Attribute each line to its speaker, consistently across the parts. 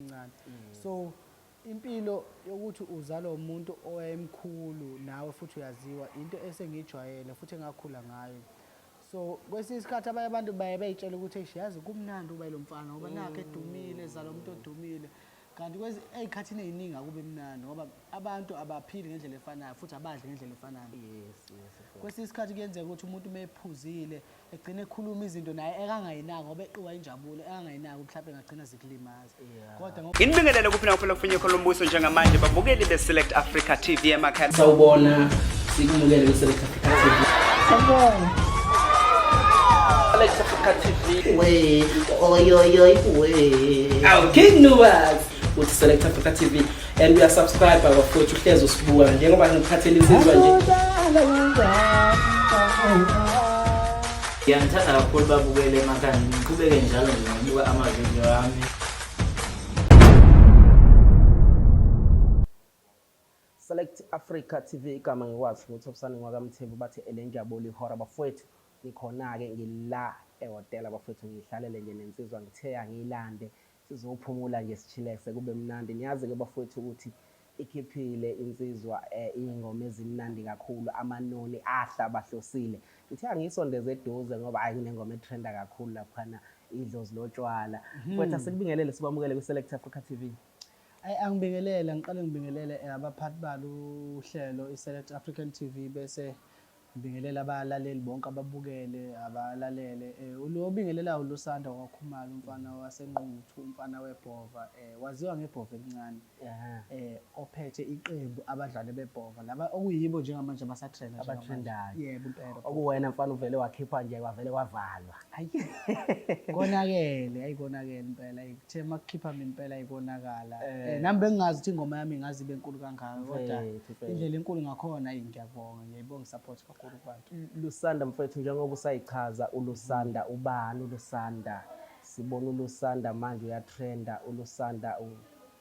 Speaker 1: ngisemncane. So impilo yokuthi uzalwa umuntu owayemkhulu nawe futhi uyaziwa into esengiyijwayele futhi engakhula ngayo. So kwesinye isikhathi abanye abantu baye bey'tshela ukuthi eish yazi kumnandi ukuba yilo mfana ngoba nakho edumile ezalwa umuntu odumile. Kanti ey'khathini ey'ningi akube mnandi ngoba abantu abaphili ngendlela efanayo futhi abadli ngendlela efanayo.
Speaker 2: Yes, of course.
Speaker 1: Kwesinye isikhathi kuyenzeka ukuthi umuntu uma ephuzile egcine ekhuluma izinto naye ekangayinaki ngoba eqiwa injabulo ekangayinaki mhlawumbe engagcina zikulimaza. Kodwa ngoba
Speaker 3: Nginibingelele kuphi nakuphi lokufunye khona umbuso njengamanje babukeli be-Select Africa TV emakhaya.
Speaker 2: Sawubona, sikumukele kwi-Select Africa TV.
Speaker 4: Sawubona.
Speaker 2: Select Africa TV.
Speaker 4: We, oy oy oy we.
Speaker 2: Awu King Nuwas uthi Select Africa TV and we are subscribe bafowethu uhlezi usibuka njengoba ngikuphathele insizwa nje.
Speaker 5: Ngiyanithanda kakhulu babukele emakhaya ngiqhubeke njalo nje ngokubuka amavidiyo ami.
Speaker 2: Select Africa TV igama ngikwazi nguThobisane ngwakaMthembu bathi elenjabulo ihora bafowethu ngikhona-ke ngila ehhotela bafowethu ngihlalele nje nensizwa ngithe angiyilande sizophumula nje sichilekse kube mnandi niyazi-ke bafowethu ukuthi ikhiphile insizwa eh, iy'ngoma ezimnandi kakhulu amanoni ahlabahlosile ngithe angiyisondeze eduze ngoba hhayi kunengoma etrenda kakhulu laphana idlozi lotshwala mfowethu asikubingelele sikwamukele kwi-Select Africa TV.
Speaker 1: Ayi angibingelele ngiqale ngibingelele abaphathi balo uhlelo i-Select African TV bese ngibingelele abalaleli bonke ababukele abalalele. Lo obingelelayo uLusanda wakwaKhumalo umfana waseNquthu umfana webhova waziwa ngebhova elincane ophethe iqembu abadlali bebhova laba okuyibo njengamanje abasatrenda njengamanje.
Speaker 2: Abatrendayo.
Speaker 1: Yebo impela.
Speaker 2: Okuwena mfana uvele wakhipha nje kwavele kwavalwa.
Speaker 1: Ayi konakele, ayi konakele impela. Ayi kuthe makukhipha mina impela ayi konakala. Nami bengingazi ukuthi ingoma yami ingaze ibe nkulu kangaka kodwa
Speaker 2: Mfethu, mfethu.
Speaker 1: indlela enkulu ngakhona ayi ngiyabonga, ngiyayibonga i-support kakhulu kubantu.
Speaker 2: Lusanda mfethu njengoba usayichaza uLusanda ubani uLusanda? Sibona uLusanda manje uyatrenda, uLusanda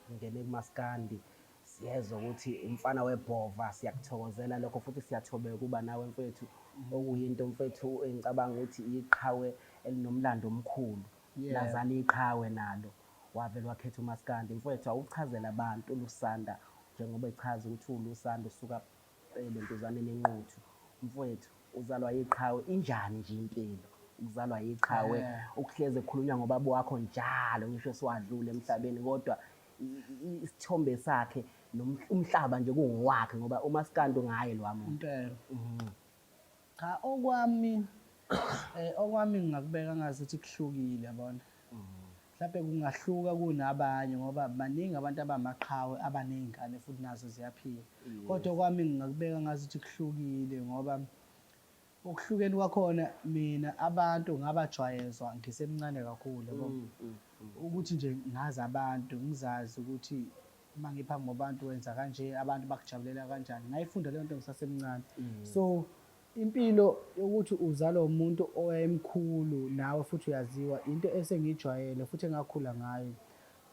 Speaker 2: ungene kumaskandi. Siyezwa ukuthi umfana webhova siyakuthokozela lokho futhi siyathobeka ukuba nawe mfethu okuyinto mfethu engicabanga ukuthi iqhawe elinomlando omkhulu lazala iqhawe nalo wavele wakhetha umaskandi mfethu awuchazele abantu uLusanda njengoba echaza ukuthi uwuLusanda usuka elentuzaneni eNquthu mfowethu uzalwa yiqhawe injani nje impilo ukuzalwa yiqhawe ukuhleze kukhulunywa ngobaba wakho njalo ngisho esiwadlule emhlabeni kodwa isithombe sakhe umhlaba nje kungowakhe ngoba umaskandi ungaye lo muntu.
Speaker 1: Impela. Cha okwami okwami ngingakubeka ngazuthi kuhlukile yabona. Mhlampe kungahluka kunabanye ngoba baningi abantu abamaqhawe abaney'ngane futhi nazo ziyaphila. Kodwa okwami ngingakubeka ngazuthi kuhlukile ngoba Okuhlukeni kwakhona mina abantu ngabajwayezwa ngisemncane kakhulu yabo. Ukuthi nje ngazi abantu, ngizazi ukuthi uma ngiphambi kwabantu wenza kanje, abantu bakujabulela kanjani. Ngayifunda leyo nto ngisasemncane. So impilo yokuthi uzalwa umuntu owayemkhulu nawe futhi uyaziwa into esengiyijwayele futhi engakhula ngayo.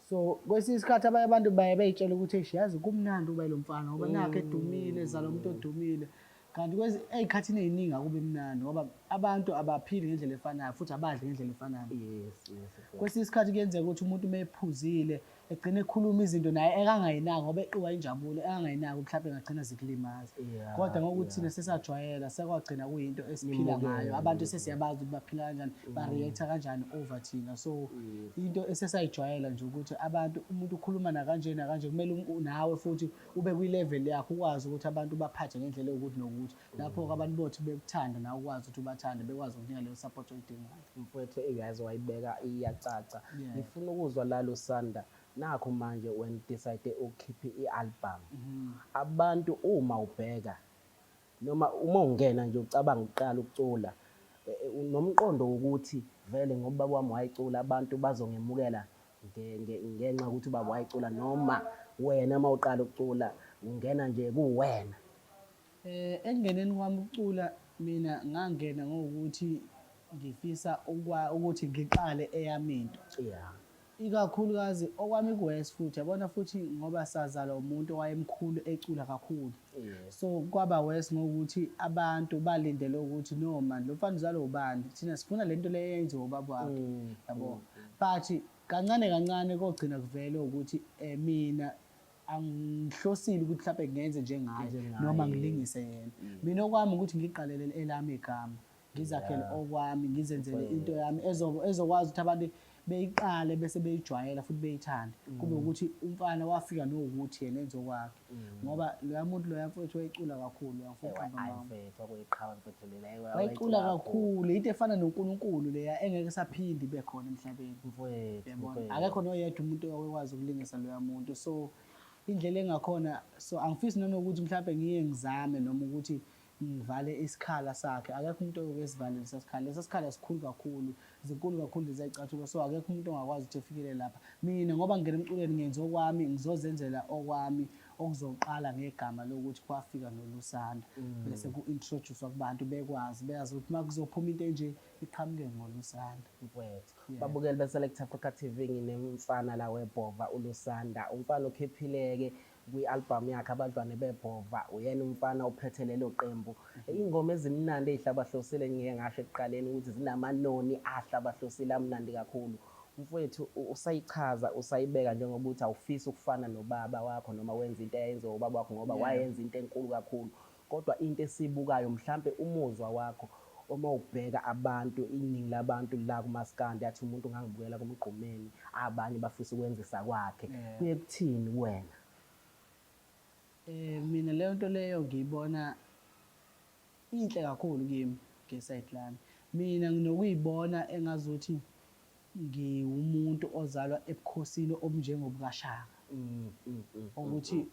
Speaker 1: So kwesinye isikhathi abanye abantu baye bey'tshela ukuthi eish yazi kumnandi ukuba yilo mfana ngoba nakhu edumile, ezalwa umuntu odumile. Kanti ey'khathini ey'ningi akubi mnandi ngoba abantu abaphili ngendlela efanayo futhi abadli ngendlela efanayo.
Speaker 2: Yes, of course.
Speaker 1: Kwesinye isikhathi kuyenzeka ukuthi umuntu uma ephuzile egcine ekhuluma izinto naye ekangayinaki ngoba eqiwa injabulo ekangayinaki mhlawumbe engagcina zikulimaza. Kodwa ngokuthi thina sesajwayela sekwagcina kuyinto esiphila
Speaker 2: Nimukele.
Speaker 1: ngayo abantu sesiyabazi ukuthi baphila kanjani ba-react-a kanjani over thina so into esesayijwayela nje ukuthi abantu umuntu ukhuluma nakanje nakanje kumele nawe futhi ube kwi-level yakho ukwazi ukuthi abantu baphathe ngendlela ewukuthi nokuthi lapho-ke abantu bothi bekuthanda nawe ukwazi ukuthi ubathande bekwazi ukunika leyo support oyidingayo.
Speaker 2: Mfowethu eyazi wayibeka iyacaca. Ngifuna ukuzwa la Lusanda nakhu manje when decide ukukhipha i-album. Abantu uma ubheka noma uma ungena nje ucabanga ukuqala ukucula unomqondo wokuthi vele ngoba ubaba wami wayecula abantu bazongemukela ngenxa yokuthi ubaba wayecula noma wena uma uqala ukucula ungena nje kuwena?
Speaker 1: Ekungeneni kwami ukucula mina ngangena ngokuthi ngifisa ukuthi ngiqale eyami into. Ikakhulukazi okwami ku-worse futhi yabona futhi ngoba sazalwa umuntu owayemkhulu ecula kakhulu. So kwaba worse ngokuthi abantu balindele ukuthi no man lo mfana uzalwa ubani thina sifuna lento le eyenziwa ubaba wakhe yabo. But. Kancane kancane kogcina kuvele ukuthi mina angihlosile ukuthi mhlawumbe ngenze njengaye noma ngilingise yena. Mina okwami ukuthi ngiqalele elami igama, ngizakhele okwami, ngizenzele into yami ezokwazi ukuthi abantu beyiqale bese beyijwayela futhi beyithande. Kube ukuthi umfana wafika nowukuthi yena enze okwakhe. Ngoba loya muntu loya mfowethu wayecula kakhulu loya mfowethu
Speaker 2: Ewa,
Speaker 1: uqamba
Speaker 2: ayi
Speaker 1: amanga.
Speaker 2: mfethu kwakuyiqhawe mfethu lela ewa,
Speaker 1: Wayecula kakhulu, into efana noNkulunkulu leya engeke isaphinde ibe khona emhlabeni.
Speaker 2: Mfowethu,
Speaker 1: Uyabona?
Speaker 2: mfowethu.
Speaker 1: Akekho noyedwa umuntu owakwazi ukulingisa loya muntu. So indlela engakhona so angifisi nanokuthi mhlawumbe ngiye ngizame noma ukuthi ngivale isikhala sakhe. Akekho umuntu oyoke esivale lesa sikhala. Lesa sikhala sikhulu kakhulu, zinkulu kakhulu lezi zicathulo. So akekho umuntu ongakwazi ukuthi efikele lapha. Mina ngoba ngingena emculweni ngenza okwami, ngizozenzela okwami okuzoqala ngegama lokuthi kwafika noLusanda. Bese ku-introduce-wa kubantu bekwazi, beyazi ukuthi uma kuzophuma into enje iqhamuke ngoLusanda.
Speaker 2: Mfowethu.
Speaker 1: Yeah.
Speaker 2: Babukeli be-Select Africa TV nginemfana la weBhova uLusanda. Umfana okhiphileke kwi-album yakhe Abadlwane Bebhova. Uyena umfana ophethe lelo qembu. Iy'ngoma ezimnandi ey'hlabahlosile ngike ngasho ekuqaleni ukuthi zinamanoni ahlabahlosile amnandi kakhulu. Mfowethu usayichaza usayibeka njengoba uthi awufisi ukufana nobaba wakho noma wenze into eyayenziwa ubaba wakho ngoba wayenza into enkulu kakhulu. Kodwa into esiyibukayo mhlampe umuzwa wakho uma ubheka abantu iningi labantu la kumaskandi athi umuntu ngangibukela kuMgqumeni abanye bafisa ukwenzisa kwakhe kuye kuthini kuwena?
Speaker 1: Mina leyo nto leyo ngiyibona inhle kakhulu kimi ngesayidi lami. Mina nginokuyibona engazuthi ngiwumuntu ozalwa ebukhosini obunjengobukaShaka. Ukuthi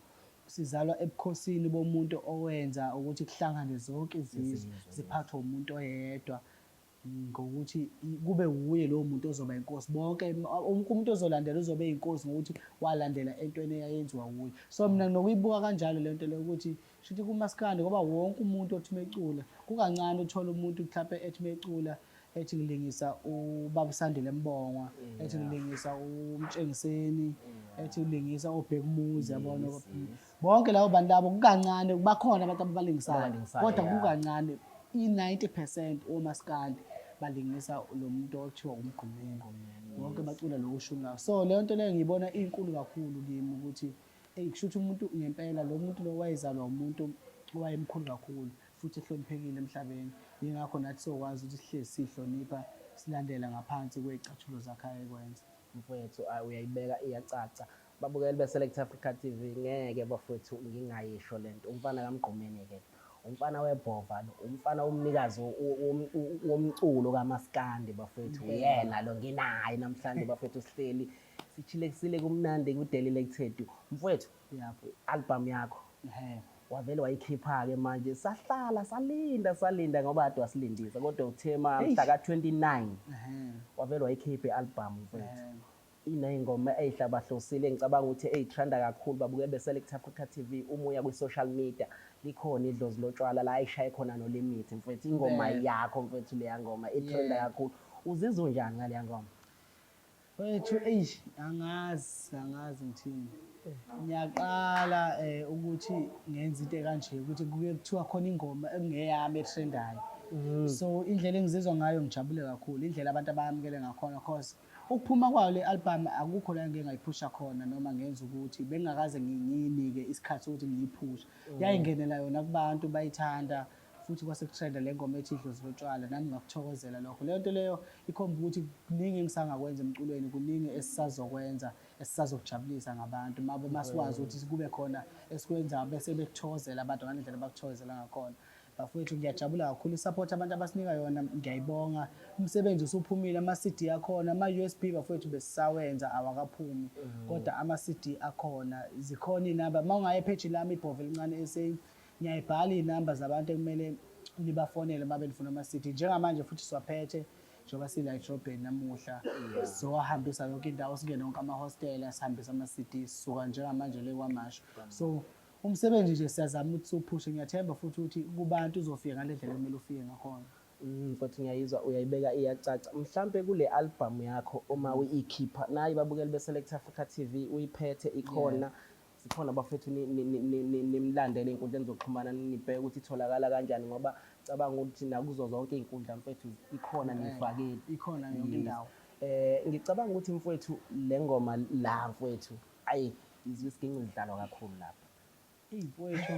Speaker 1: sizalwa ebukhosini bomuntu owenza ukuthi kuhlangane zonke izizwe ziphathwe umuntu oyedwa ngokuthi kube wuye lowo muntu ozoba inkosi. Bonke wonke umuntu ozolandela uzobe eyinkosi ngokuthi walandela entweni eyayenziwa wuye. So mina nginokuyibuka kanjalo le nto leyo ukuthi shuthi kumaskandi ngoba wonke umuntu othi mecula kukancane uthole umuntu mhlampe ethi mecula ethi ngilingisa ubaba uSandile Mbongwa, ethi ngilingisa uMtshengiseni, ethi ngilingisa oBhekumuzi yabona. Bonke labo bantu labo kukancane bakhona abantu ababalingisayo
Speaker 2: Ababalingisayo,
Speaker 1: kodwa
Speaker 2: yeah.
Speaker 1: kukancane i-90 percent omaskandi balingisa lo muntu okuthiwa uMgqumeni. Bonke bacula lo ushuni. So leyo nto leyo ngiyibona inkulu kakhulu kimi ukuthi eyi kusho ukuthi umuntu ngempela lo muntu lo wayezalwa umuntu owayemkhulu kakhulu futhi ehloniphekile emhlabeni. Yingakho nathi sokwazi ukuthi sihlezi sihlonipha silandela ngaphansi kwey'cathulo zakhe ayekwenza.
Speaker 2: Mfowethu ayi uyayibeka iyacaca. Babukeli be-Select Africa TV ngeke bafowethu ngingayisho lento. Umfana kaMgqumeni ke. Umfana weBhova lo, umfana umnikazi womculo kaMaskandi bafowethu. Uyena lo nginaye namhlanje bafowethu sihleli sichilekisile kumnandi ku-Daily Lected. Mfowethu,
Speaker 1: Yebo.
Speaker 2: album yakho
Speaker 1: Ehhe.
Speaker 2: wavele wayikhipha-ke manje sahlala salinda salinda ngoba kade wasilindisa kodwa uthe ma mhla ka-29
Speaker 1: Ehhe.
Speaker 2: wavele wayikhipha i-album mfowethu.
Speaker 1: Ehhe.
Speaker 2: Iney'ngoma ey'hlabahlosile engicabanga ukuthi ey'trenda kakhulu babukeli be-Select Africa TV uma uya kwi-social media likhona idlozi lotshwala la ayishaye khona noLimit mfowethu ingoma
Speaker 1: Impela.
Speaker 2: yakho mfowethu leya ngoma itrenda kakhulu. Uzizwa unjani ngaleya ngoma?
Speaker 1: Mfowethu eish angazi angazi ngithini. Ngiyaqala ukuthi ngenze into ekanje ukuthi kuke kuthiwa khona ingoma ekungeyami etrendayo. So indlela engizizwa ngayo ngijabule kakhulu indlela abantu abayamukele ngakhona cause ukuphuma kwayo le album akukho la engike ngayiphusha khona noma ngenza ukuthi bengingakaze ngiyinike isikhathi sokuthi ngiyiphushe. Yayingenela yona kubantu bayithanda futhi kwase kutrenda le ngoma ethi idlozi lotshwala nami ngakuthokozela lokho. Leyo nto leyo ikhomba ukuthi kuningi engisangakwenza emculweni, kuningi esisazokwenza esisazokujabulisa ngabantu masikwazi ukuthi kube khona esikwenzayo bese bekuthokozela abantu ngale ndlela abakuthokozela ngakhona. Bafowethu ngiyajabula kakhulu i-support abantu abasinika yona ngiyayibonga. Umsebenzi usuphumile, ama-CD akhona, ama-USB bafowethu besisawenza awakaphumi kodwa ama-CD akhona, zikhona iy'namba. Uma ungaya ephejini lami iBhova Elincane SA ngiyayibhala iy'namba zabantu ekumele nibafonele uma benifuna ama-CD. Njengamanje futhi siwaphethe njengoba sila edrobheni namuhla sizowahambisa yonke indawo singene wonke amahostela sihambise ama-CD sisuka njengamanje le KwaMashu. So umsebenzi nje siyazama ukuthi siwuphushe ngiyathemba futhi ukuthi kubantu uzofika ngale ndlela ekumele ufike ngakhona.
Speaker 2: Mfowethu ngiyayizwa uyayibeka iyacaca. Mhlampe kule album yakho uma uyikhipha nayi babukeli be-Select Africa TV uyiphethe ikhona. Sikhona bafethu nimlandele ey'nkundleni zokuxhumana nibheke ukuthi itholakala kanjani ngoba cabanga ukuthi nakuzo zonke iy'nkundla mfethu ikhona niyifakile.
Speaker 1: Ikhona yonke indawo.
Speaker 2: Ngicabanga ukuthi mfowethu le ngoma la mfowethu ayi izwe isiginci sidlalwa kakhulu lapha.
Speaker 1: Eyi mfowethu.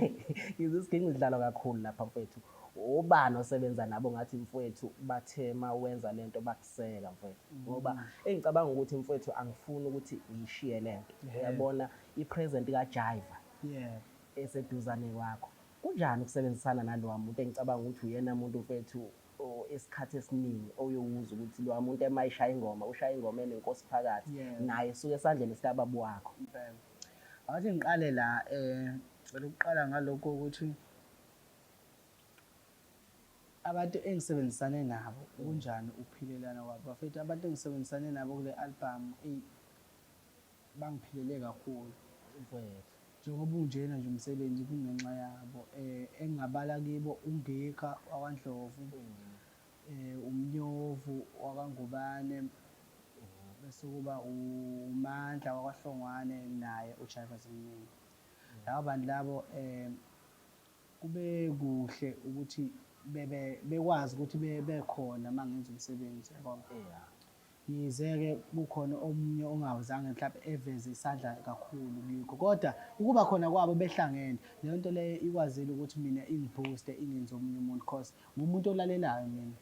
Speaker 2: Izwe isiginci sidlalwa kakhulu lapha mfowethu. Obani osebenza nabo ngathi mfowethu bathe uma wenza lento bakuseka mfowethu. Ngoba engicabanga ukuthi mfowethu angifuni ukuthi ngiyishiye lento. Uyabona i-present kaJaiva.
Speaker 1: Yeah.
Speaker 2: Eseduzane kwakho. Kunjani ukusebenzisana nalowa muntu engicabanga ukuthi uyena muntu mfethu isikhathi esiningi oyowuzwa ukuthi lowa muntu ema eshaya ingoma ushaya ingoma enenkosi phakathi naye esuke esandleni sikababa wakho.
Speaker 1: Impela. Awuthi ngiqale la ngicela ukuqala ngalokho ukuthi abantu engisebenzisane nabo kunjani ukuphilelana kwabo bafethu abantu engisebenzisane nabo kule album eyi bangiphilele kakhulu.
Speaker 2: Mfwethu.
Speaker 1: Njengoba unjena nje umsebenzi kungenxa yabo. Engingabala kibo uNgikha wakwaNdlovu, uMnyovu wakwaNgubane, bese kuba uMandla wakwaHlongwane naye uJaiva Zimnini. Labo bantu labo kube kuhle ukuthi bebe bekwazi ukuthi bebekhona uma ngenza umsebenzi yabona. Yize-ke kukhona omunye ongazange mhlawumbe eveze isandla kakhulu kikho, kodwa ukuba khona kwabo behlangene, leyo nto leyo ikwazile ukuthi mina ingibooste ingenze omunye umuntu cause ngumuntu olalelayo mina.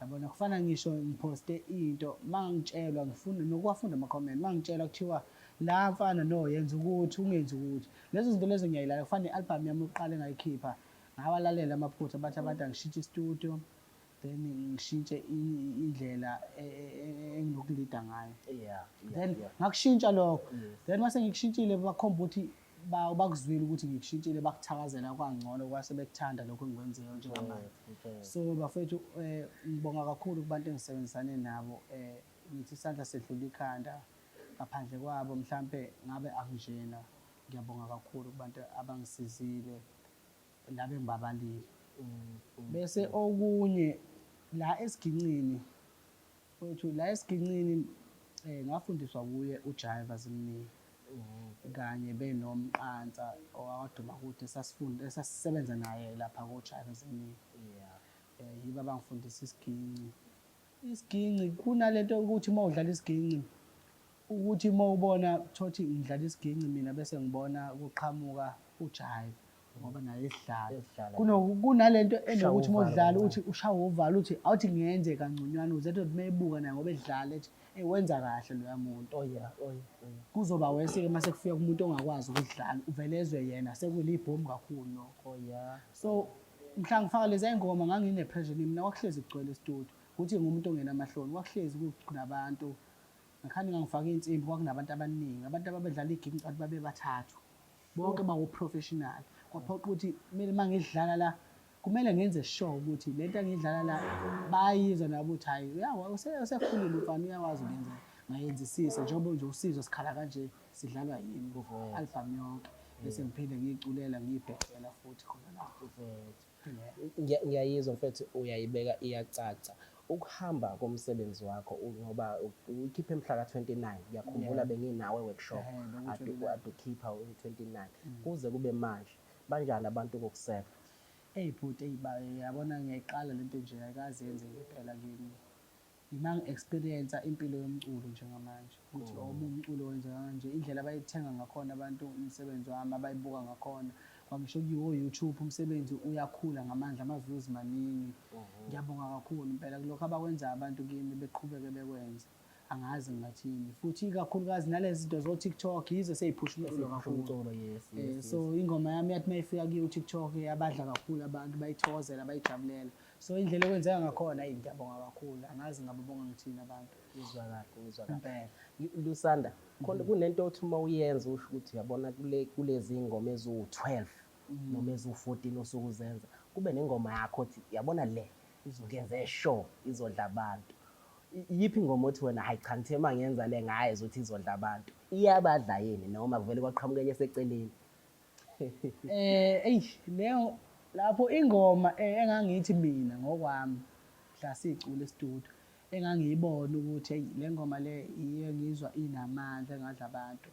Speaker 1: Yabona kufana ngisho ngiphoste into mangitshelwa ngifuna nokuwafunda ama-comment mangitshelwa kuthiwa la mfana no yenza ukuthi ungenzi ukuthi lezo zinto lezo ngiyayilalela kufana ne-album yami yokuqala engayikhipha ngawalalela amaphutha bathi abantu angishintshe i-studio then ngishintshe indlela e, e, e, enginokulida ngayo then ngakushintsha lokho then mase ngikushintshile bakhomba ukuthi bakuzwile ukuthi ngikushintshile bakuthakazela kwangcono kwase bekuthanda lokho engikwenzayo njengamanje so bafethu um ngibonga kakhulu kubantu engisebenzisane nabo um ngithi isandla sedlula ikhanda ngaphandle kwabo mhlampe ngabe anginjena ngiyabonga kakhulu kubantu abangisizile laba engibabalile. Bese okunye la esigincini mfowethu la esigincini eh ngafundiswa kuye uJaiva Zimnini kanye benoMqansa owaduma kude sasifunda esasisebenza naye lapha koJaiva Zimnini. Eh yibo abangifundisa isiginci. Isiginci kunalento ukuthi uma udlala isiginci ukuthi uma ubona thothi ngidlala isiginci mina bese ngibona kuqhamuka uJaiva ngoba naye esidlala
Speaker 2: Esidlala.
Speaker 1: Kunalento enokuthi uma
Speaker 2: Ushawa
Speaker 1: udlala
Speaker 2: uvalo
Speaker 1: uthi ushawa uvalo uthi awuthi ngenze kangconywana uze ethi uma ebuka naye ngoba edlala ethi eyi wenza kahle loya muntu
Speaker 2: Oh yeah, oh yeah, oh yeah.
Speaker 1: Kuzoba worse-ke uma sekufika kumuntu ongakwazi ukudlala uvele ezwe yena sekulibhomu kakhulu lokho.
Speaker 2: Oh yeah.
Speaker 1: So mhla ngifaka lezi ngoma ngangine-pressure mina kwakuhlezi kugcwele e-studio ukuthi ngumuntu ongenamahloni kwakuhlezi kunabantu ngikhani ngangifaka iy'nsimbi kwakunabantu abaningi abantu ababedlala iginci abantu babebathathu bonke bawo-professional kwaphoqa ukuthi kumele uma ngidlala la kumele ngenze sure ukuthi le nto engiyidlala la bayayizwa nabo ukuthi hhayi usekhulile umfana uyakwazi ukuyenza ngayenzisisa njengoba nje usizwa sikhala kanje sidlalwa yimi ku-album yonke bese ngiphinde ngiyiculela ngiyibhekela futhi khona lapho.
Speaker 2: Ngiyayizwa mfethu uyayibeka iyacaca. Ukuhamba komsebenzi wakho ngoba uyikhiphe mhla ka-29 ngiyakhumbula benginawe workshop ade ukhipha u-29 kuze kube manje banjani abantu kokuseka?
Speaker 1: Eyi bhuti eyi yabona ngiyayiqala lento nje ayikaze yenzeke impela kimi. Yima ngi-experience impilo yomculo njengamanje ukuthi mm. omunye umculo wenzeka kanje indlela abayithenga ngakhona abantu umsebenzi wami abayibuka ngakhona kwangisho kuyiwo YouTube umsebenzi uyakhula ngamandla ama-views maningi mm-hmm. ngiyabonga kakhulu impela kulokho abakwenza abantu kimi beqhubeke bekwenza angazi ngingathini futhi ikakhulukazi nalezi zinto zo-TikTok yizo seyiphusha umculo kakhulu
Speaker 2: yes, yes,
Speaker 1: eh, so ingoma yami yathi uma ifika kiyo u-TikTok yabadla kakhulu abantu bayithokozela bayijabulela So indlela ekwenzeka ngakhona ayi ngiyabonga kakhulu angazi ngababonga ngithini abantu.
Speaker 2: Ngizwa kahle, ngizwa kahle. Impela. Lusanda, khona kunento othi uma uyenza usho ukuthi uyabona kule kulezi ngoma eziwu-12 noma eziwu-14 osuke uzenza, kube nengoma yakho othi yabona le ngenze sure izodla abantu. Iyiphi ingoma othi wena hayi cha ngithe uma ngenza le ngayezwa ukuthi izodla abantu. Iyabadla yini noma kuvele kwaqhamuka enye eseceleni?
Speaker 1: Eh eyi leyo lapho ingoma eh, engangithi mina ngokwami mhla sicula e-studio engangiyibona ukuthi eyi le ngoma le iye ngizwa inamandla engadla abantu.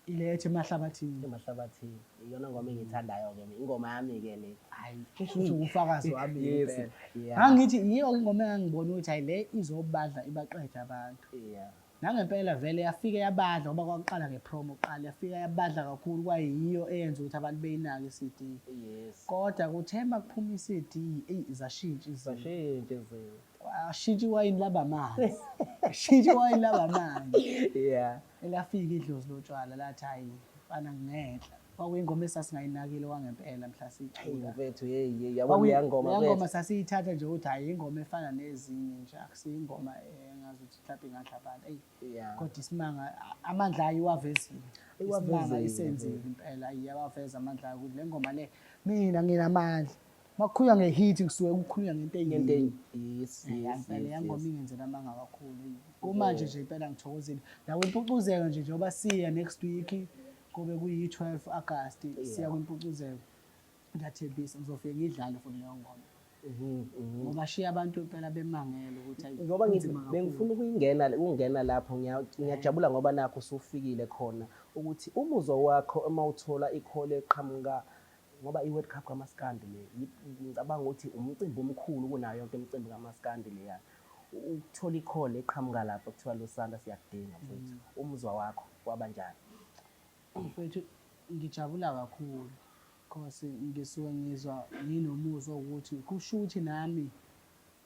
Speaker 1: Ilethe emahlabathini.
Speaker 2: Emahlabathini. Iyona ngoma engiyithandayo-ke mina. Ingoma yami-ke le.
Speaker 1: Hayi, kusho ukuthi ufakazi wami
Speaker 2: Yes.
Speaker 1: impela.
Speaker 2: Yeah.
Speaker 1: Ngangithi yiyo ingoma engangibona ukuthi hayi le izobadla ibaqede abantu.
Speaker 2: Yeah.
Speaker 1: Nangempela vele yafike yabadla ngoba kwakuqala ngepromo kuqala yafika yabadla kakhulu kwayiyo eyenza ukuthi abantu beyinake i-CD.
Speaker 2: Yes.
Speaker 1: Kodwa kuthe makuphuma i-CD eyi zashintsha izinto.
Speaker 2: Zashintsha izinto.
Speaker 1: Kwashintsha iwayini laba manzi. Shintsha iwayini laba manzi.
Speaker 2: Yeah.
Speaker 1: Elafika idlozi lotshwala lathi hayi mfana ngenhla. Kwakuyingoma esasingayinakile kwangempela mhla
Speaker 2: Hey
Speaker 1: siyicula.
Speaker 2: mfethu hey hey yabo leya ngoma
Speaker 1: Leya ngoma
Speaker 2: mfethu.
Speaker 1: sasiyithatha nje ukuthi hayi ingoma efana nezinye nje akusiyo ingoma engazi ukuthi mhlawumbe ingadla abantu. Eyi
Speaker 2: Yeah.
Speaker 1: kodwa isimanga amandla ayo iwavezile. Isimanga
Speaker 2: Iwavezile,
Speaker 1: isenzile impela iyawaveza amandla ayo ukuthi le ngoma le mina nginamandla. Makukhulunywa nge-hit kusuke kukhulunywa ngento
Speaker 2: Ngento
Speaker 1: eyinye.
Speaker 2: yes
Speaker 1: Ya,
Speaker 2: yes
Speaker 1: impela
Speaker 2: yes.
Speaker 1: leya ngoma
Speaker 2: yes.
Speaker 1: ingenzela amanga kakhulu. eyi. Kumanje nje impela ngithokozile. Nakwimpucuzeko nje njengoba siya next week kube kuyi-12 August siya kwimpucuzeko. Ngiyathembisa ngizofike ngiyidlale futhi leyo ngoma. Ngoba shiya abantu impela bemangele ukuthi hayi
Speaker 2: Ngoba ngithi
Speaker 1: kunzima kakhulu.
Speaker 2: bengifuna ukuyingena ukungena lapho ngiyajabula ngoba nakho usufikile khona ukuthi umuzwa wakho uma uthola i-call eqhamuka ngoba i-World Cup kaMaskandi le ngicabanga ukuthi umcimbi omkhulu kunayo yonke imicimbi kaMaskandi leya. Ukuthola i-call eqhamuka lapho kuthiwa Lusanda siyakudinga mfethu. Umuzwa wakho wabanjani?
Speaker 1: Mfethu ngijabula kakhulu because ngisuke ngizwa nginomuzwa wokuthi kusho ukuthi nami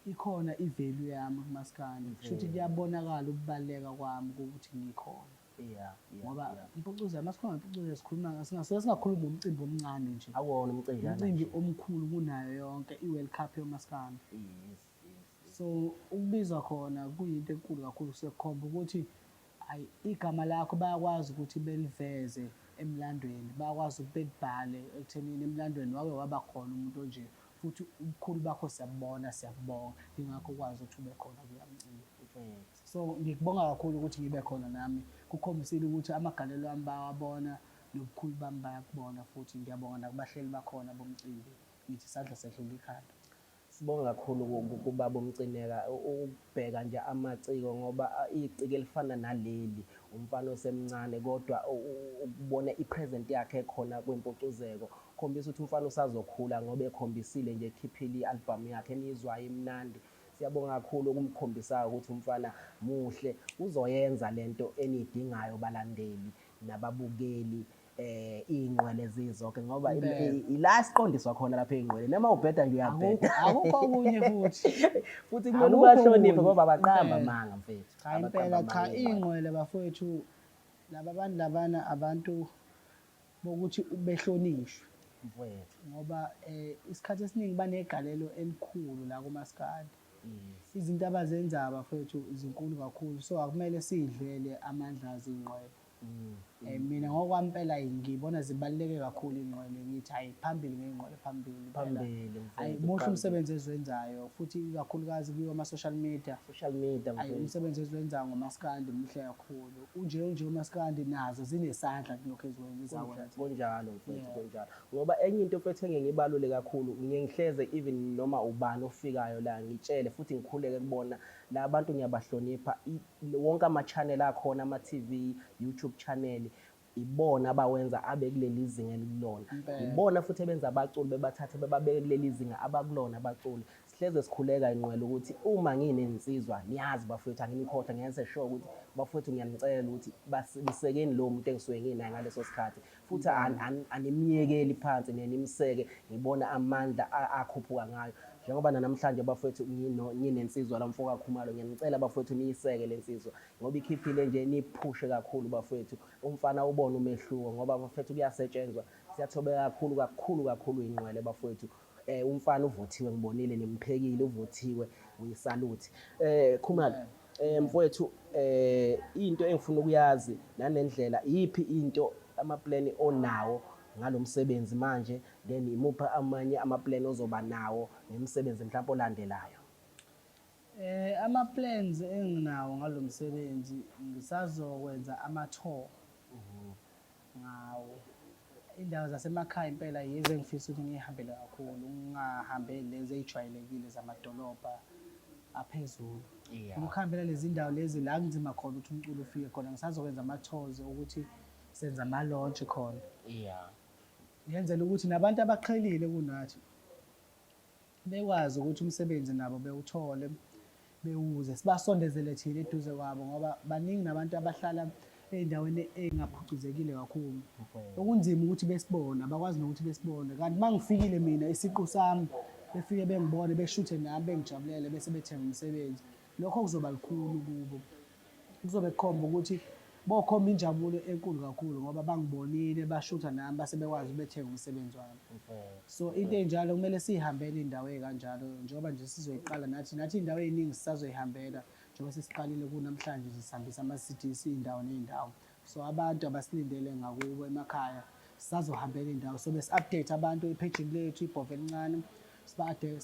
Speaker 1: ikhona i-value yami kumaskandi. Kusho ukuthi kuyabonakala ukubaluleka kwami ukuthi ngikhona.
Speaker 2: Yeah, yeah.
Speaker 1: Ngoba
Speaker 2: yeah.
Speaker 1: impucuzo masikhuluma ngempucuzo sikhuluma singasuke singakhulumi ngomcimbi omncane nje.
Speaker 2: Akuwona umcinjana
Speaker 1: Umcimbi
Speaker 2: nje.
Speaker 1: omkhulu kunayo yonke i-World Cup yomaskandi.
Speaker 2: Yes, yes.
Speaker 1: So ukubizwa khona kuyinto enkulu kakhulu sekukhomba ukuthi hayi igama lakho bayakwazi ukuthi beliveze emlandweni, bayakwazi ukuthi belibhale ekuthenini emlandweni wake waba khona umuntu onje futhi ubukhulu bakho siyabubona siyakubonga ingakho ukwazi ukuthi ube khona kuloya mcimbi.
Speaker 2: Mfethu.
Speaker 1: So ngikubonga kakhulu ukuthi ngibe khona nami kukhombisile ukuthi amagalelo ami bayawabona nobukhulu bami bayakubona futhi ngiyabonga nakubahleli bakhona bomcimbi ngithi isandla sedlula ikhanda.
Speaker 2: Sibonga kakhulu kubaba uMcineka ukubheka nje amaciko ngoba iciko elifana naleli umfana osemncane kodwa ukubona i-present yakhe ekhona kwimpucuzeko khombisa ukuthi umfana usazokhula ngoba ekhombisile nje ekhiphile i-album yakhe eniyizwayo imnandi. Siyabonga kakhulu okumkhombisayo ukuthi umfana muhle uzoyenza lento eniyidingayo balandeli nababukeli iy'ngqwele zizonke ngoba
Speaker 1: Impela.
Speaker 2: ila siqondiswa khona lapha ey'ngqwele noma ubheda nje uyabheda
Speaker 1: Akukho okunye futhi.
Speaker 2: futhi kumele
Speaker 1: Akukho
Speaker 2: ubahloniphe
Speaker 1: okunye.
Speaker 2: ngoba abaqamba
Speaker 1: Impela.
Speaker 2: amanga mfethu
Speaker 1: Cha
Speaker 2: Abaqamba
Speaker 1: impela cha
Speaker 2: amanga iy'ngqwele.
Speaker 1: iy'ngqwele bafowethu laba bantu labana abantu bokuthi behlonishwe
Speaker 2: mfethu
Speaker 1: ngoba isikhathi esiningi banegalelo elikhulu la kumaskandi.
Speaker 2: Yes.
Speaker 1: Izinto abazenzayo bafowethu zinkulu kakhulu so akumele siyidlele amandla azingqwele. Mina ngokwampela ngibona zibaluleke kakhulu iy'ngqwele ngithi hayi phambili ngey'ngqwele phambili impela.
Speaker 2: Phambili,
Speaker 1: Hayi
Speaker 2: mfethu,
Speaker 1: muhle
Speaker 2: phambili.
Speaker 1: umsebenzi eziwenzayo futhi ikakhulukazi kuyo ama-social media.
Speaker 2: Social media
Speaker 1: Hayi
Speaker 2: mfethu.
Speaker 1: umsebenzi eziwenzayo ngomaskandi muhle kakhulu. Unje unje umaskandi nazo zinesandla kulokhu eziwenza ezakwenza.
Speaker 2: Kunjalo mfethu
Speaker 1: Yeah.
Speaker 2: kunjalo. Ngoba enye into mfethu engeke ngibalule kakhulu ngiye ngihleze even noma ubani ofikayo la ngitshele futhi ngikhuleke kubona la bantu ngiyabahlonipha wonke ama-channel akhona ama-TV, YouTube channel ibona abawenza abe kuleli zinga elikulona.
Speaker 1: Impela.
Speaker 2: Ibona futhi ebenza abaculi bebathathe bebabeke kuleli zinga abakulona abaculi. Sihleze sikhuleka inqwele ukuthi uma nginensizwa niyazi bafowethu anginikhohlwa ngiyenze sure ukuthi bafowethu ngiyanicela ukuthi nisekeni lowo muntu engisuke nginaye ngaleso sikhathi futhi animyekeli phansi niye nimseke ngibona amandla akhuphuka ngayo njengoba namhlanje bafowethu nginensizwa la mfoka Khumalo ngiyanicela bafowethu niyiseke lensizwa ngoba ikhiphile nje niphushe kakhulu bafowethu umfana ubone umehluko ngoba bafowethu kuyasetshenzwa siyathobeka kakhulu kakhulu kakhulu ingqwele bafowethu umfana uvuthiwe ngibonile nimphekile uvuthiwe uyisaluthi Khumalo mfowethu into engifuna ukuyazi nanendlela iyiphi into ama-plan onawo ngalomsebenzi manje then imuphi amanye ama-plan ozoba nawo nemisebenzi mhlawumbe olandelayo?
Speaker 1: Ama-plans enginawo ngalomsebenzi ngisazokwenza ama-tour ngawo. Indawo zasemakhaya impela yize engifisa ukuthi ngiyihambele kakhulu, ngingahambeli lezi ey'jwayelekile zamadolobha aphezulu.
Speaker 2: Yeah.
Speaker 1: Ukuhambela lezi ndawo lezi la kunzima khona ukuthi umculo ufike khona, ngisazokwenza ama-tours ukuthi Senza ama-launch khona.
Speaker 2: Yeah.
Speaker 1: Ngenzela ukuthi nabantu abaqhelile kunathi bekwazi ukuthi umsebenzi nabo bewuthole bewuze sibasondezele thina eduze kwabo ngoba baningi nabantu abahlala ey'ndaweni ey'ngaphucuzekile kakhulu okunzima ukuthi besibone abakwazi nokuthi besibone kanti uma ngifikile mina isiqu sami befike bengibone beshuthe nami bengijabulele bese bethenga umsebenzi lokho kuzoba lukhulu kubo kuzobe kukhomba ukuthi bokhomba injabulo enkulu kakhulu ngoba bangibonile bashutha nami base bekwazi bethenga umsebenzi wami so into enjalo kumele siyihambele iy'ndawo ey'kanjalo njengoba nje sizoyiqala nathi nathi iy'ndawo ey'ningi sisazoyihambela njengoba sesiqalile kunamhlanje nje sihambisa ama-CD siy'ndawo ney'ndawo so abantu abasilindele ngakubo emakhaya sisazohambela iy'ndawo so besi-update abantu ephejini lethu ibhova elincane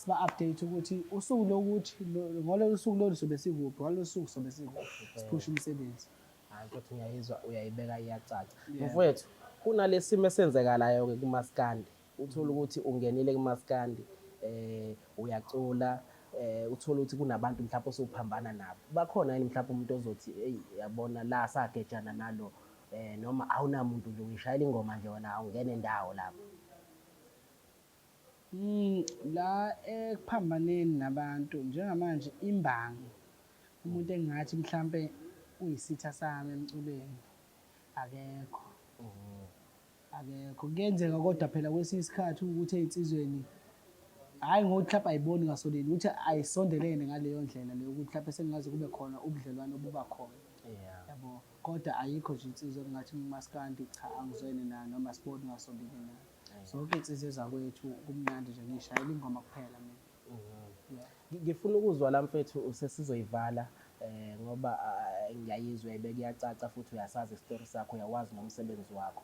Speaker 1: siba-update ukuthi usuku lokuthi ngololu suku lolu sobe sikuphi ngalolu suku sobe sikuphi siphushe umsebenzi.
Speaker 2: Hayi mfethu ngiyayizwa uyayibeka iyacaca. Mfowethu kunalesimo esenzekalayo ke kumaskandi. Uthola ukuthi ungenile kumaskandi eh uyacula eh uthola ukuthi kunabantu mhlawumbe osuphambana nabo. Bakhona yini mhlawumbe umuntu ozothi hey yabona la sagejana nalo eh noma awunamuntu nje uyishayela ingoma nje wena awungene ndawo lapho.
Speaker 1: La ekuphambaneni nabantu njengamanje imbangi umuntu engingathi mhlampe uyisitha sami emculweni akekho. Akekho. Kuyenzeka kodwa phela kwesinye isikhathi ukuthi ey'nsizweni hhayi ngokuthi mhlawumbe ayiboni ngasolinye ukuthi ayisondelene ngaleyo ndlela leyo ukuthi mhlawumbe sekungaze kube khona ubudlelwano obuba khona. Yabo. Kodwa ayikho nje insizwa engingathi kumaskandi cha angizwene nayo noma asiboni ngasolinye nayo. Zonke iy'nsizwa ezakwethu kumnandi nje ngiyishayela ingoma kuphela mina. Yeah.
Speaker 2: Ngifuna ukuzwa la mfethu sesizoyivala eh ngoba ngiyayizwa uyayibeka iyacaca futhi uyasazi isitori sakho uyawazi nomsebenzi wakho.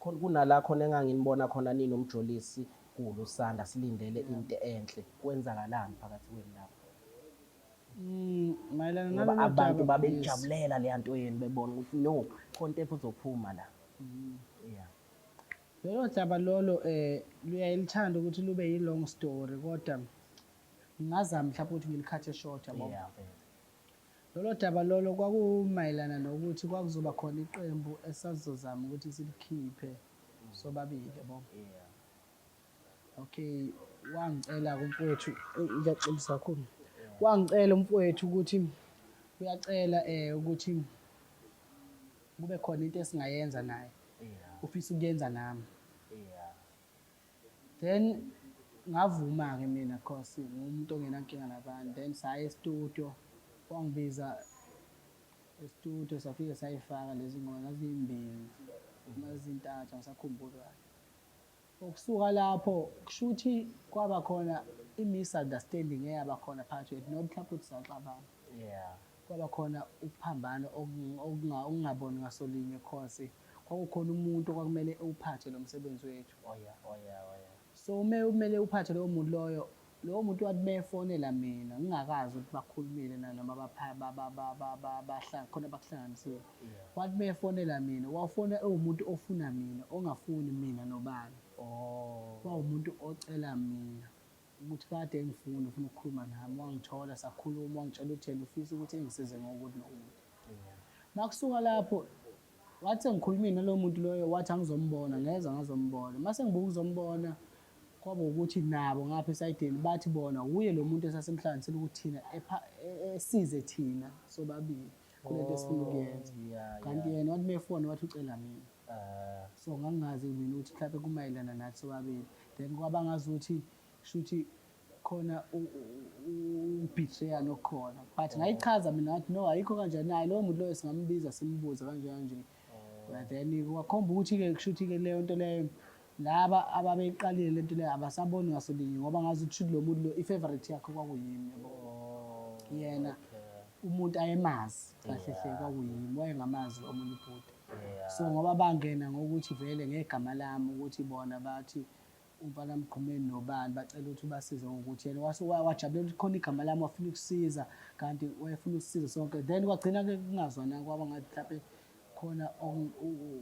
Speaker 2: Khona kunala khona enganginibona khona ninomjolisi kulusanda silindele into enhle. Kwenzakalani phakathi kwenu lapho?
Speaker 1: Mayelana
Speaker 2: Ngoba
Speaker 1: nalolu
Speaker 2: abantu
Speaker 1: daba, yes.
Speaker 2: babejabulela leya nto yenu bebona ukuthi no khona into ezophuma la. Yeah.
Speaker 1: Lolo daba lolo luyaye luthande ukuthi lube yi-long story kodwa ngingazama mhlawumbe ukuthi ngilikhathe short yabo.
Speaker 2: Yeah, mfethu.
Speaker 1: Lolo daba lolo kwakumayelana nokuthi kwakuzoba khona iqembu esasizozama ukuthi silikhiphe sobabili yabo.
Speaker 2: Yeah.
Speaker 1: Okay, wangicela-ke umfowethu, eyi ngiyaxolisa kakhulu. Wangicela umfowethu ukuthi uyacela ukuthi kube khona into esingayenza naye. Ufisa ukuyenza nami. Then ngavuma-ke mina cause ngumuntu ongenankinga nabantu. Then saya e-studio, wangibiza e-studio safike sayifaka lezi ngoma zazimbili noma zintathu angisakhumbuli kahle. Ukusuka lapho kushuthi kwaba khona i-misunderstanding eyaba khona phakathi kwethu not mhlawumbe ukuthi saxabana.
Speaker 2: Yeah.
Speaker 1: Kwaba khona ukuphambana okungaboni ngasolinye cause kwakukhona umuntu okwakumele ewuphathe lo msebenzi wethu.
Speaker 2: Oh yeah, oh yeah, oh yeah.
Speaker 1: So uma kumele uphathe lowo muntu loyo, lowo muntu wathi mefonela mina ngingakazi ukuthi bakhulumile na noma khona bakuhlanganisile. Wathi mefonela mina, wafona ewumuntu ofuna mina, ongafuni mina nobani.
Speaker 2: Oh.
Speaker 1: Kwawumuntu ocela mina ukuthi kade engifuna ufuna ukukhuluma nami, wangithola sakhuluma, wangitshela ukuthi yena ufisa ukuthi engisize ngokuthi nokuthi. Makusuka lapho wathi sengikhulumile nalowo muntu loyo wathi angizombona, ngeza ngazombona. Mase ngibuka ukuzombona kwaba ukuthi nabo ngapha esayidini bathi bona wuye lo muntu esasimhlanganisile ukuthi thina esize thina sobabili kulento esifuna ukuyenza. Kanti yena wathi mefona wathi ucela mina. So ngangingazi mina ukuthi mhlawumbe kumayelana nathi sobabili. Then kwaba ngazuthi kushuthi khona ubethrayana okukhona. But ngayichaza mina ngathi no ayikho kanjani naye lowo muntu loyo singambiza simbuze kanje kanje. Then kwakhomba ukuthi-ke kushuthi-ke leyo nto leyo laba ababeyiqalile le nto leyo abasaboni ngasolinye ngoba ngazi ukuthi shuthi lo muntu lo i-favorite yakhe kwakuyimi yabo. Yena umuntu ayemazi kahle hle kwakuyimi, wayengamazi omunye ubhuti. So ngoba bangena ngokuthi vele ngegama lami ukuthi bona bathi umfana Mgqumeni nobani bacela ukuthi ubasize ngokuthi yena wase wajabulela ukuthi khona igama lami wafuna ukusiza kanti wayefuna ukusiza sonke then kwagcina ke kungazwana kwaba ngathi mhlawumbe khona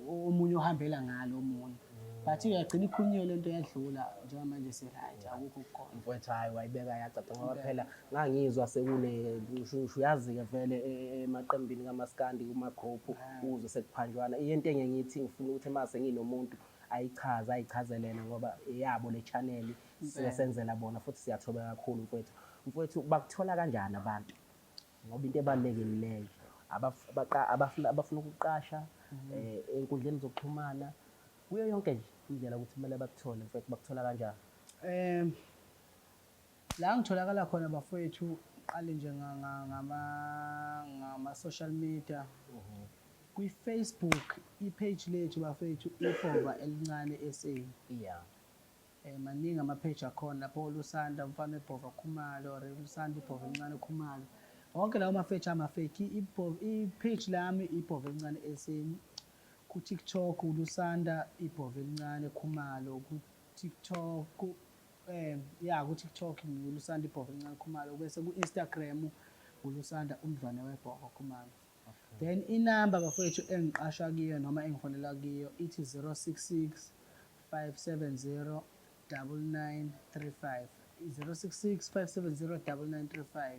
Speaker 1: omunye ohambela ngalo omunye. But iyagcina ikhulunyiwe lento yadlula, njengamanje si-right, akukho okukhona.
Speaker 2: Mfowethu, hhayi, wayibeka yacaca, ngoba phela ngangizwa sekune usho uyazi-ke vele emaqembini kamaskandi kuma-group uzwe sekuphanjwana. Into enye ngithi ngifuna ukuthi uma senginomuntu ayichaze, ayichazelene, ngoba eyabo le channel sike senzela bona, futhi siyathobeka kakhulu mfowethu. Mfowethu, bakuthola kanjani abantu? Ngoba into ebalulekile leyo, abafuna ukuqasha ey'nkundleni zokuxhumana, kuyo yonke nje indlela ukuthi kumele bakuthole mfowethu, bakuthola kanjani?
Speaker 1: La ngitholakala khona bafowethu, qale nje ngama social media. Kwi-Facebook i-page lethu bafethu, Ibhova Elincane SA. Maningi ama-page akhona lapho, Lusanda Umfana Webhova Khumalo or Lusanda Ibhova Elincane Khumalo. Wonke lawo ma-page ama-fake. I-page lami Ibhova Elincane SA. Ku-TikTok uLusanda Ibhova Elincane Khumalo. Ku-TikTok ya, ku-TikTok ngiwuLusanda Ibhova Elincane Khumalo, bese ku-Instagram uLusanda Umdlwane Webhova Khumalo. Then inamba bafowethu engiqashwa kiyo noma engifonela kiyo ithi 066 570 9935, 066 570 9935.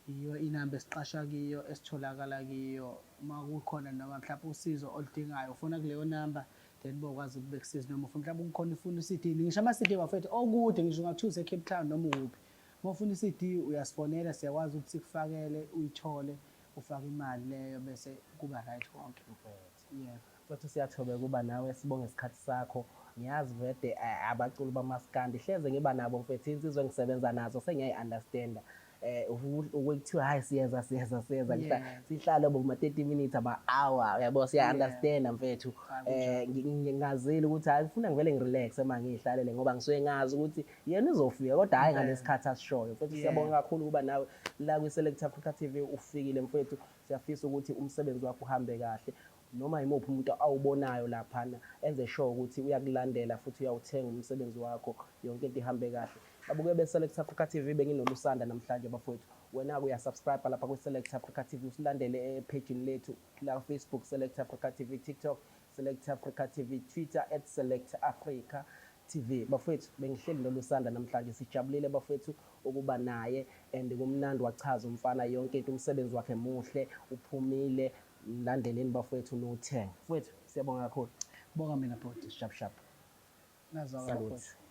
Speaker 1: Iyo inamba esiqasha kiyo, esitholakala kiyo. Uma kukhona noma mhlawumbe usizo oludingayo, ufona kuleyo namba, then bokwazi ukuthi bekusize. Noma ufuna mhlawumbe kukhona, ufuna i-CD, ngisho ama-CD bafethu okude, ngisho ungathiwa use-Cape Town noma ukuphi, uma ufuna i-CD uyasifonela, siyakwazi ukuthi sikufakele, uyithole, ufake imali leyo, bese kuba right konke, yebo.
Speaker 2: Mfowethu, siyathobeka ukuba nawe, sibonge isikhathi sakho. Ngiyazi vede abaculi bamaskandi hleze ngiba nabo mfethu, insizwa engisebenza nazo sengiyayi-understanda. Ukuthiwa hayi, siyeza siyeza siyeza, sihlale bo ma-30 minutes, ama-hour, uyabo, siya-understanda mfethu. Ngingazile ukuthi hayi, ngifuna ngivele ngirelaxe uma ngiyihlalele, ngoba ngisuke ngazi ukuthi yena uzofika, kodwa hhayi ngalesikhathi asishoyo. Mfethu, siyabonga kakhulu ukuba nawe la kwi-Select Africa TV. Ufikile mfethu, siyafisa ukuthi umsebenzi wakho uhambe kahle. Noma yimuphi umuntu awubonayo laphana, enze sure ukuthi uyakulandela futhi uyawuthenga umsebenzi wakho, yonke into ihambe kahle. Babuke be-Select Africa TV, benginoLusanda namhlanje bafowethu. Wena-ke uyasubscribe lapha kwi-Select Africa TV, usilandele ephejini lethu la Facebook, Select Africa TV, TikTok, Select Africa TV, Twitter, @SelectAfricaTV. Bafowethu, bengihleli noLusanda namhlanje, sijabulile bafowethu ukuba naye and kumnandi, wachaza umfana yonke into, umsebenzi wakhe muhle, uphumile. Mlandeleni bafowethu, niwuthenge. Mfowethu, siyabonga kakhulu.
Speaker 1: Bonga mina bhuti.
Speaker 2: Shap shap.
Speaker 1: Nazwakala.
Speaker 2: Salute.
Speaker 1: Bafowethu.